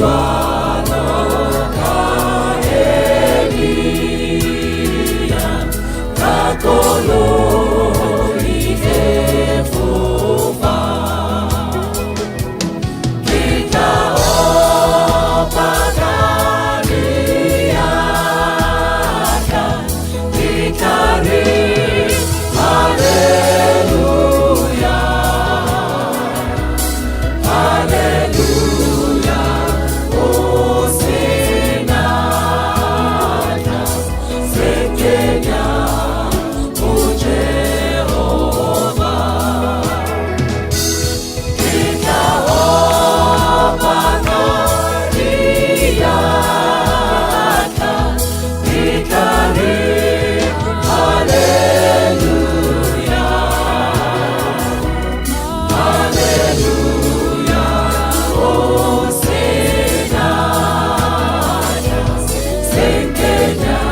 Jwalo ka Elia, ka koloi e fofang. Ke tla opa ka diatla, ke tla re haleluya, haleluya, o senatla se kenya ho Jehova. Ke tla opa ka diatla, ke tla re haleluya, haleluya, o senatla se kenya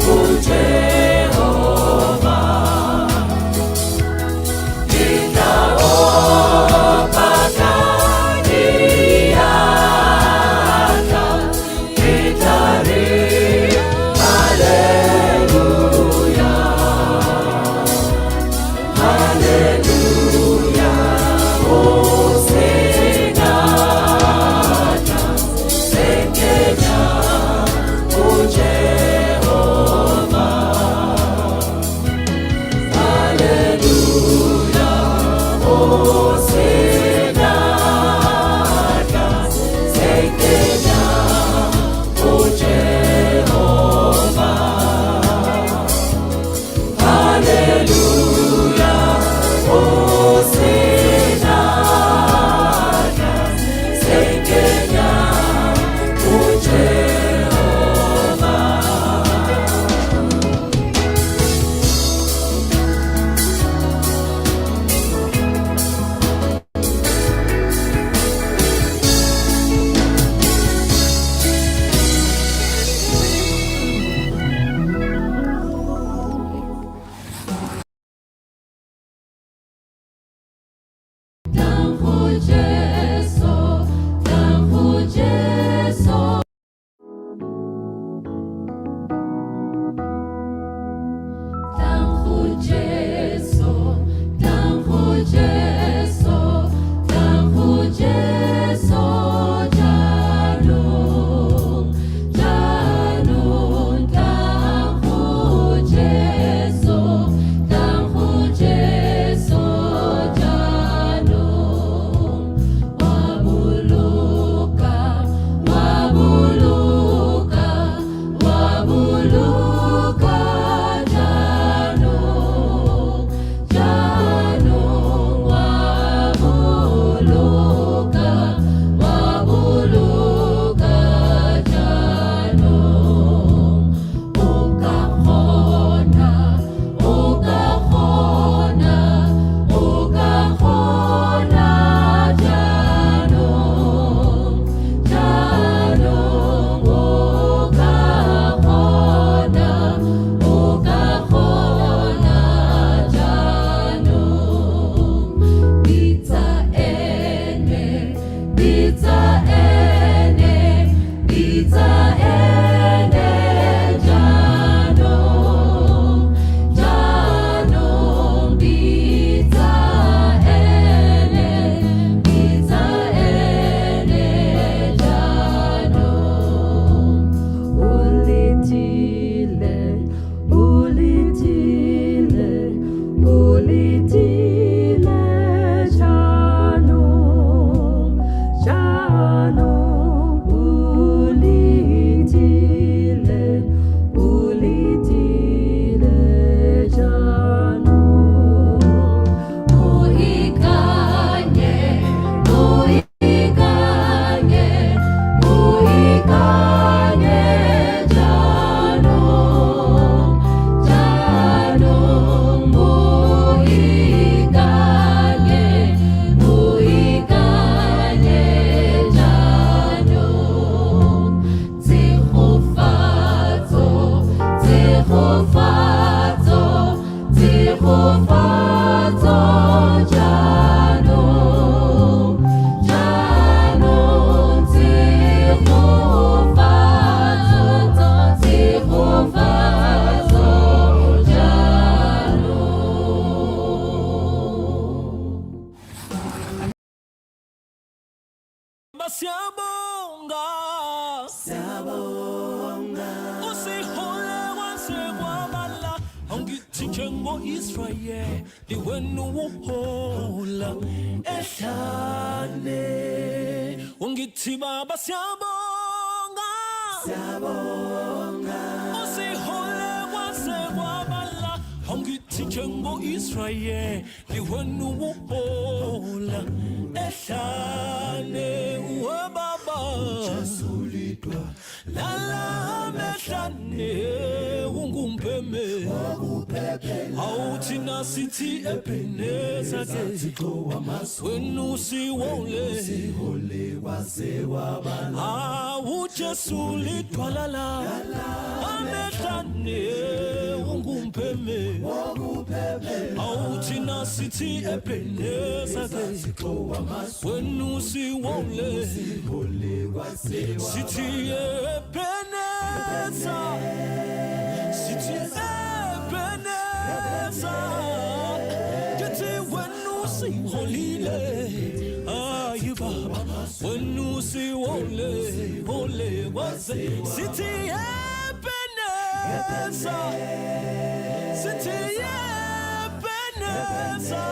ho Jehova. Ke tla opa ka diatla, ke tla re haleluya, haleluya, o senatla se kenya ho Jehova. Haleluya, o senatla se kenya ho Jehova. Haleluya, o senatla se kenya ho Jehova. Siyabonga. Siyabonga. Usihole kwaze kwabala. Angithi njengo-Israyeli wena uhola ehlane. Ungithi baba siyabonga. Siyabonga. Usihole kwaze kwabala. Angithi njengo-Israyeli wena uhola ehlane. We baba. Lala mehlane ungumpheme awuthina sithi Ebeneza ke wena usiwole awu Jesu lidwala la amehlane ungumpheme awuthina sithi Ebeneza ke wena usiwole sithi Ebeneza sithi Ebeneza ngithi wena usiholile ayi baba wena usiwole hole kwaze sithi Ebeneza sithi Ebeneza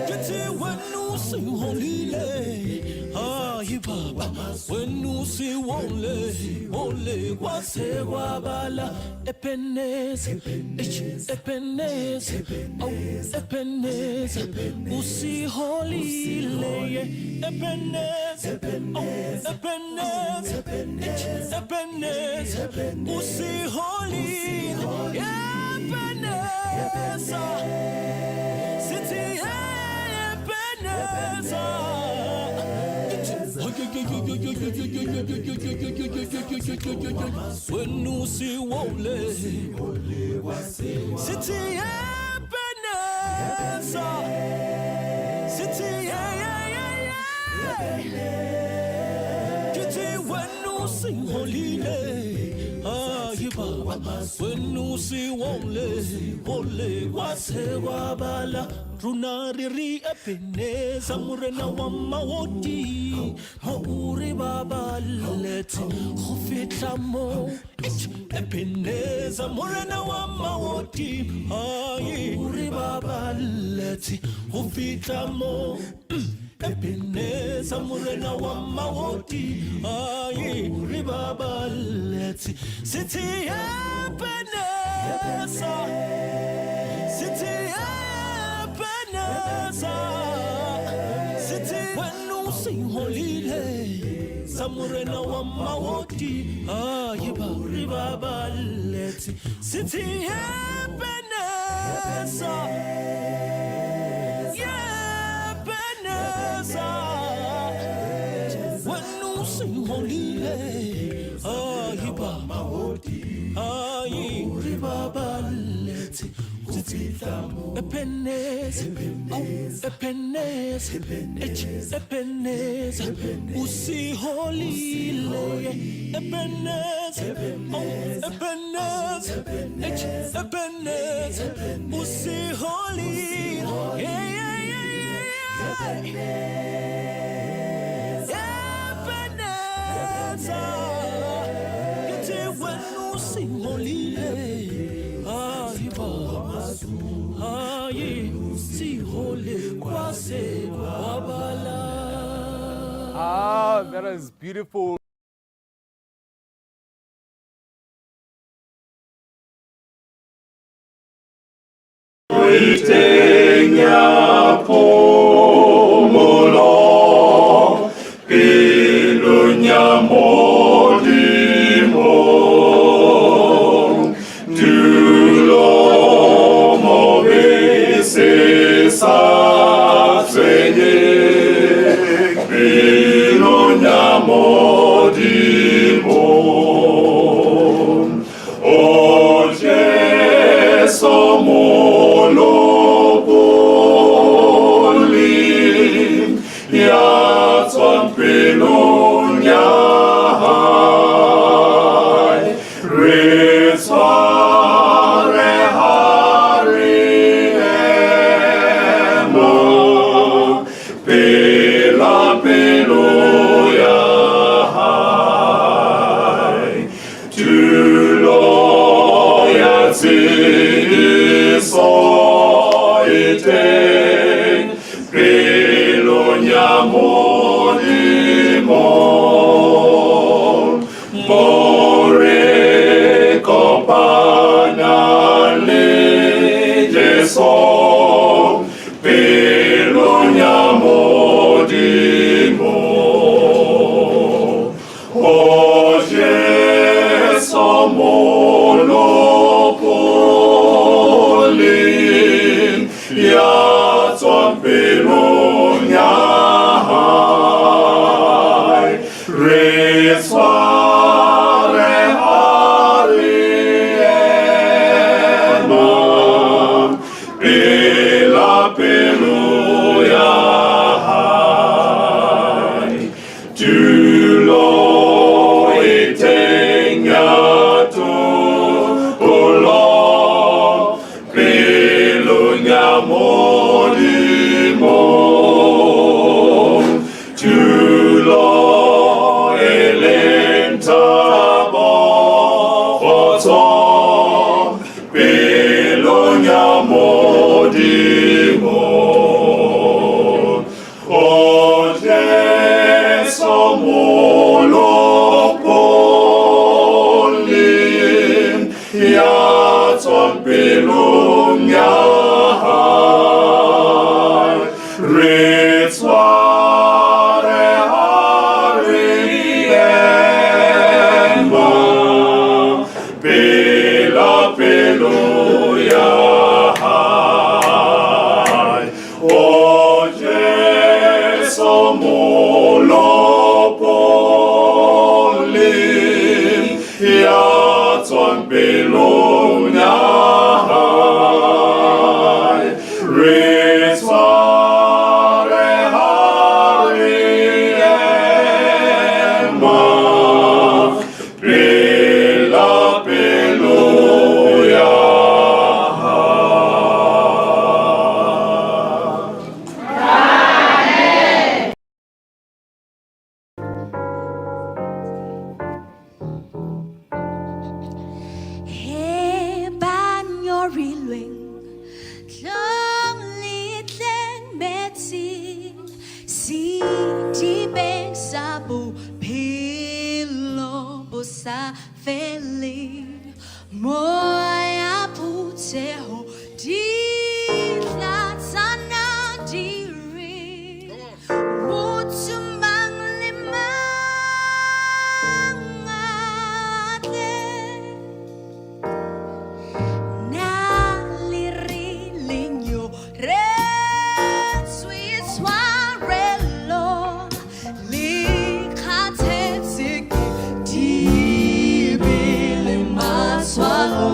ngithi wena usiholile ayi baba wena usiwole hole kwaze kwabala. Ebeneza, Ebeneza, oh Ebeneza, usiholile. Ebeneza, oh Ebeneza, Ebeneza, usiholile. Ebeneza, sithi Ebeneza. Wena usiwole sithi Ebeneza sithi yeah yeah yeah ngithi wena usiholile ayi baba wena usiwole hole kwaze kwabala. Rona re re Ebeneza morena wa mahodimo mo re babaletse go fihla mo. Ebeneza morena wa mahodimo ayi re babaletse go fihla mo. Ebeneza morena wa mahodimo ayi re babaletse sithi Ebeneza sithi Ebeneza sithi wena usiholile samurena wa mawoti ayi ba re babaletse sithi Ebeneza Ebeneza wena usiholile ayi ba ayi re babaletse. Ebeneza, oh Ebeneza, Ebeneza, usiholile. Ebeneza, oh Ebeneza, Ebeneza, usiholile. Yeah yeah yeah yeah. Ebeneza, ngithi wena usiholile. Hayi baba, hayi sihole kwaze kwabala. Ah, that is beautiful. Teng ya phomolo pelong ya Modimo tulo mo bese sa tshwenyeng pelong ya Modimo o Jesu molopolli ya tswang pelong ya hae re tshware ha re ema pela pelo. ya Modimo, mo re kopanang le Jesu, pelong ya Modimo. O Jesu Molopolli, ya tswang pelong ya hae, re tshware ha re ema pela pelo ya hae. Tulo e teng ya topollo pelong ya Modimo. Tulo e leng thabo, kgotso pelong ya Modimo. O Jesu Molopolli, ya tswang pelong ya hae, re tshware ha re ema pela pelo ya hae. O Jesu Molopolli, ya tswang pelong ya hae, re tshware ha re ema pela pelo ya hae. He ba nyorilweng, tlong le tleng metsing, sedibeng sa bophelo bo sa feleng. Moya phutheho di tlatsana di re, motho mang le mang a tle. Na le re le nyoretswe tshwarelo, le kgathetse ke dibe le matswalo.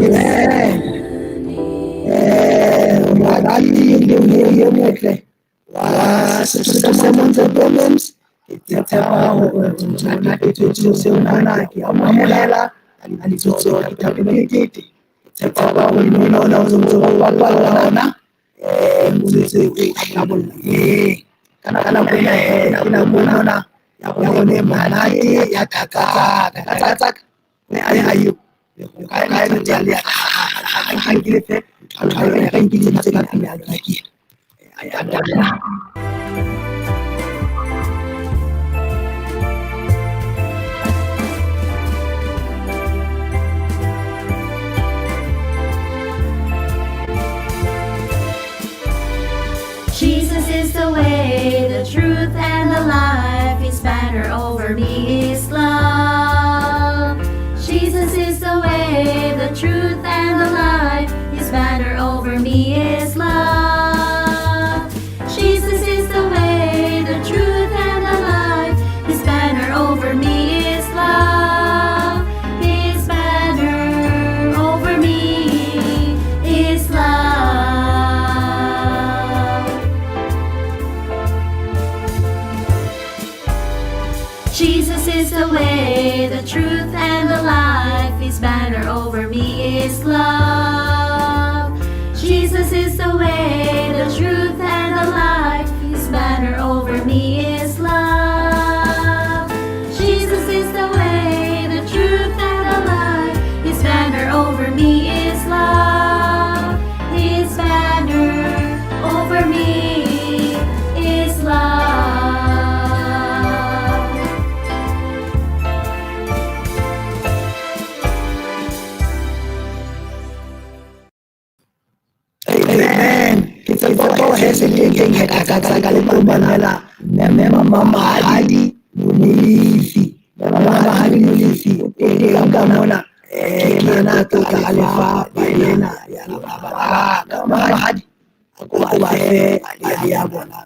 Amen. Morati e motle wa Sesotho sa Monte Problems. Ke tshepa hore o natefetswe hoseng hona. Ke amohela ka lebitso ka thapelo kete. Tshepa hore mmino ona o ntse o bapala ona o ntse o hlabolla. Ee, ka nako ena ke nako ena ya rona e monate ya thaka tsaka. Jesus is the way, the truth, and the life. His banner over me is love. Jesus is the way, the truth, and the life. His banner over me is love. Jesus is the way, the truth, and the life. His banner over me is love. His banner over me is love. Jesus is the way, the truth, and the life. His banner over me is love. Jesus is the way, the truth, and the life. His banner over me is love. Jesus is the way, the truth, and the life. His banner over me is love. His banner over me is love. Amen. Ke tshepa hore se teng he ka ka le mamela mme Mamahadi Molefi. Mamahadi Molefi o teng ka mona. Ke yena a tla ka lefa ena ya Mamahadi. A ko ba fe pale ya bona.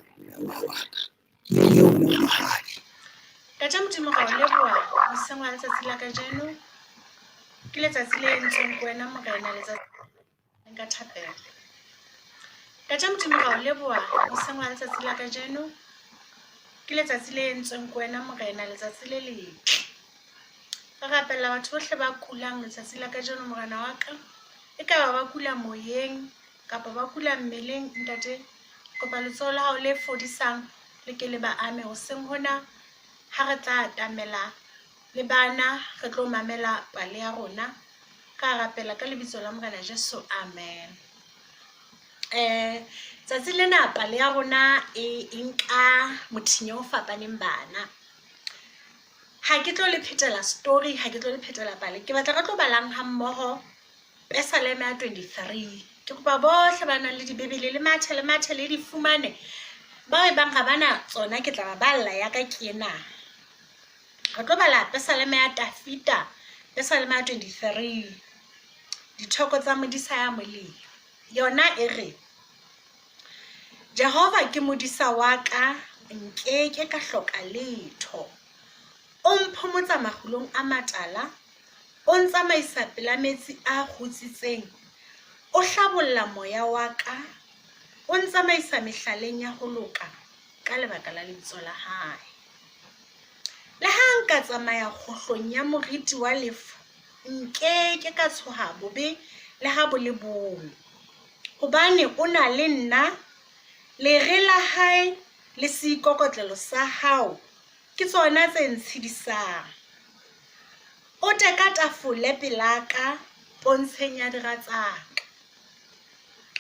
Ke eo Mamahadi. Ntate Modimo ra o leboha hoseng wa letsatsi la kajeno. Ke letsatsi le entsweng ke wena Morena, letsatsi ka thapelo. Ntate Modimo ra o leboha hoseng wa letsatsi la kajeno. Ke letsatsi le entsweng ke wena Morena, letsatsi le letle. Re rapella batho bohle ba kulang letsatsi la kajeno Morena wa ka. E ka ba ba kula moyeng kapa ba kula mmeleng ntate. Kopa letsoho la hao le fodisang le ke le ba ame hoseng hona ha re tla atamela le bana re tlo mamela pale ya rona. Ka rapela ka lebitso la Morena Jesu, amen. Tsatsi lena pale ya rona e nka mothinya o fapaneng bana. Ha ke tlo le phetela story, ha ke tlo le phetela pale. Ke batla re tlo balang ha mmoho Pesaleme ya 23. Ke kopa bohle ba nang le dibibele le mathe le mathe le di fumane. Bao e bang ha bana tsona ke tla ba balla ya ka ke ena. Re tlo bala Pesaleme ya Tafita, Pesaleme ya 23. Dithoko tsa modisa ya molemo. Yona e re, Jehova ke modisa wa ka, nkeke ka hloka letho. O mphomotsa makgulong a matala, o ntsamaisa pela metsi a kgutsitseng, o hlabolla moya wa ka, o ntsamaisa mehlaleng ya ho loka ka lebaka la lebitso la hae. Le ha nka tsamaya kgohlong ya moriti wa lefu, nkeke ka tshoha bobe le ha bo le bong, hobane o na le nna, lere la hae le seikokotlelo sa hao ke tsona tse ntshedisang. O teka tafole pela ka pontsheng ya dira tsa ka.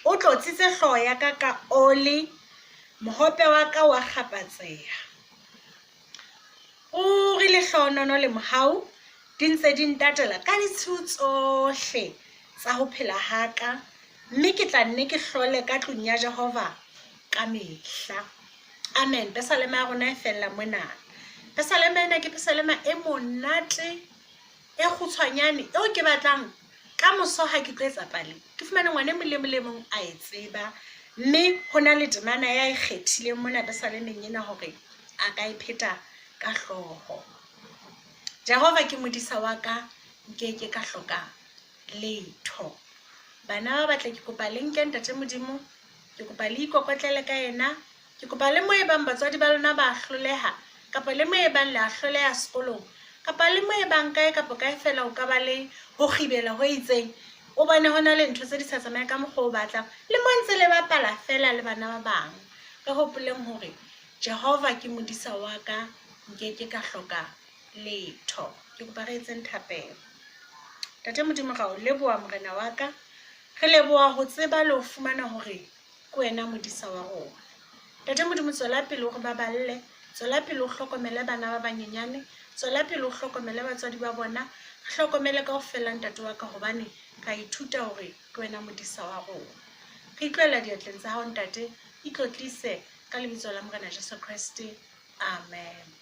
O tlotsitse hlooho ya ka ka oli, mohope wa ka wa kgapatseha. Ruri lehlohonono le mohau di ntse di ntatela ka ditshiu tsohle tsa ho phela ha ka, mme ke tla nne ke hlole ka tlung ya Jehova ka mehla. Amen. Pesalema ya rona e fella mona. Pesalema ena ke pesalema e monate, e kgutshwanyane, eo ke batlang ka moso ha ke tlo etsa pale ke fumane ngwana e mong le mong le mong a e tseba, mme ho na le temana ya e kgethileng mona pesalemeng ena hore a ka e pheta ka hlooho. Jehova ke modisa wa ka, nkeke ka hloka letho. Bana ba batle ke kopa le nke Ntate Modimo, ke kopa le ikokotlele ka yena, ke kopa le mo e bang batswadi ba lona ba hloleha, kapa le mo e bang le a hloleha sekolong, kapa le mo e bang kae kapa kae fela o ka ba le ho kgibela ho itseng, o bone ho na le ntho tse di sa tsamaye ka mokgwa o batlang, le mo ntse le bapala fela le bana ba bang. Re hopoleng hore Jehova ke modisa wa ka, nkeke ka hloka letho. Ke kopa re etseng thapelo. Ntate Modimo, ra o leboha Morena wa ka. Re leboha ho tseba le ho fumana hore ke wena modisa wa rona. Ntate Modimo, tswela pele o re baballe, tswela pele o hlokomele bana ba banyenyane, tswela pele o hlokomele batswadi ba bona, re hlokomele kaofela Ntate wa ka, hobane ra ithuta hore ke wena modisa wa rona. Re itlohela diatleng tsa hao Ntate, itlotlise ka lebitso la Morena Jesu Kreste. Amen.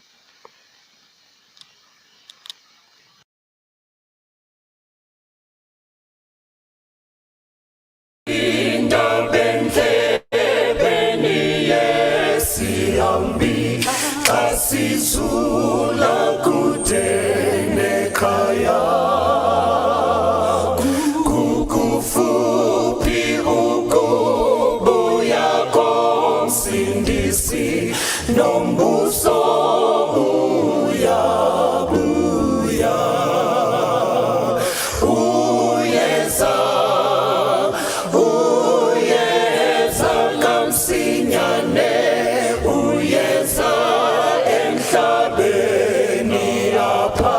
Sizula kude nekhaya, kukufuphi ukubuya komsindisi, nombuso uyabuya. Uyeza, uyeza kamsinyane, uyeza emhlabeni apha.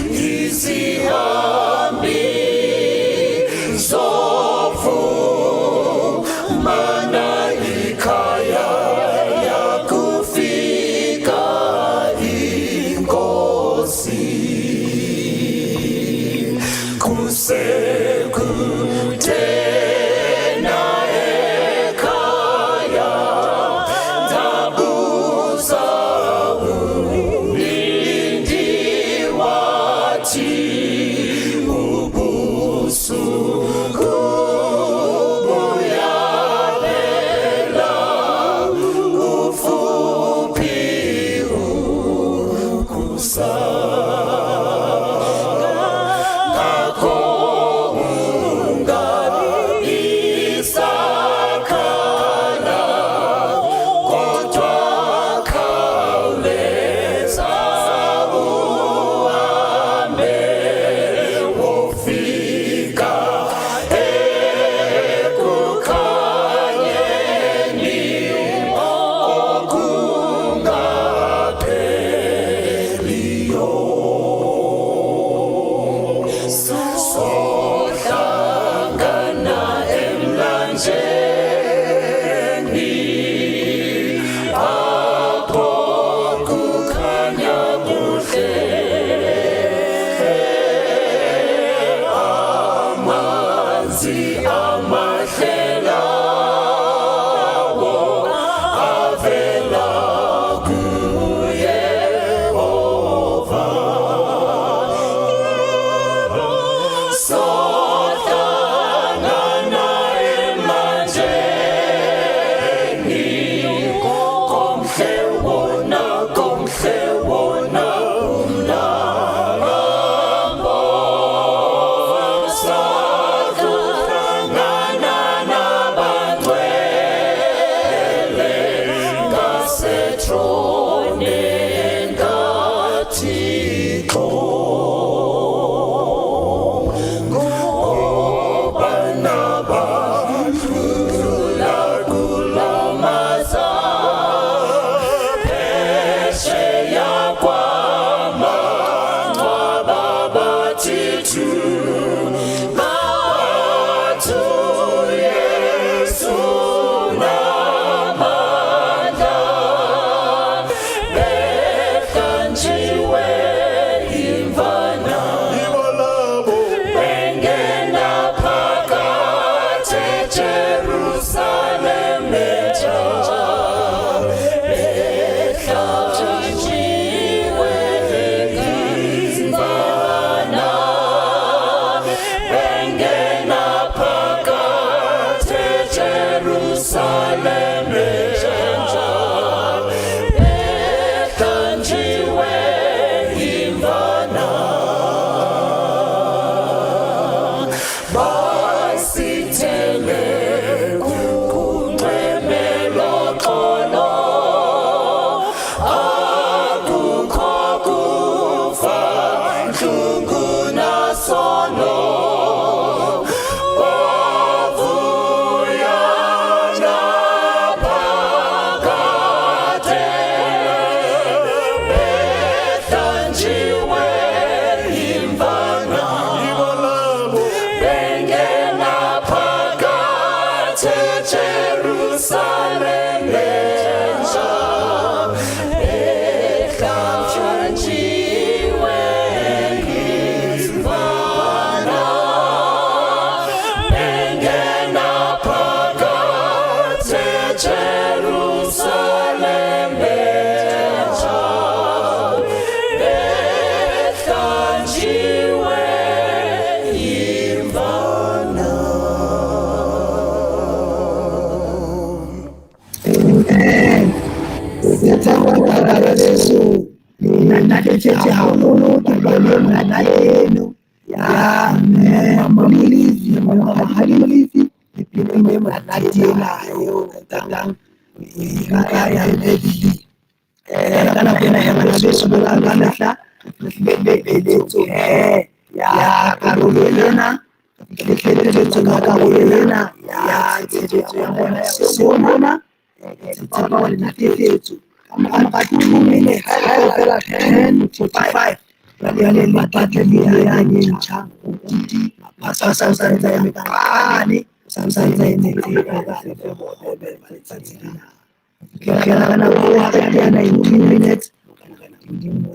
Izihambi zofumana ikhaya yakufika inkosi. Kusekude na ekhaya, ndabuza umlindi wathi ubusuku buyaphela, kufuphi ukusa. Ngakho ungabi sakhala, kodwa khawuleza uhambe, wofika ekukhanyeni okungapheliyo. Sohlangana emlanjeni, apho kukhanya kuhle, amanzi amahle lawo avela kuYehova. Sohlangana emlanjeni, komhle wona, komhle wona umlambo. Sakuhlangana nabangcwele ngasetroneni kaThixo. Ngoba nabadlula kulamaza phesheya kwamangcwaba, bathi thu, bathu Yesu namandla, behlanjiwe imvana, bengena phakathi eJerusalem entsha, behlanjiwe imvana. Ungunasono bavuya naphakade behlanjiwe imvana bengena phakathi Jerusalem entsha behlanjiwe imvana bengena phakathi Jerusalem entsha behlanjiwe imvana. Ke tshepa bana beso, le natefetswe haholo ke pale e monate eno ya mme Molefi, Monghadi Molefi le pina e monate ena eo re ratang ho e nka ya Melody. Ka nako ena ya bana beso jwalo ka mehla re fihlile pheletsong hee ya karolo ena, re fihlile pheletsong ya karolo ena ya tshebetso ya rona ya bosiung bona. Ke tshepa hore le natefetswe ka mora 2 minutes kaofela 10:45 jwale le batle meriana e ntjha mapasa o santse a eme kane, o santse a emetse hore a re fe bohobe ba letsatsi lena. Ho fihlela ka nako eo ha re teana in 2 minutes, Modimo.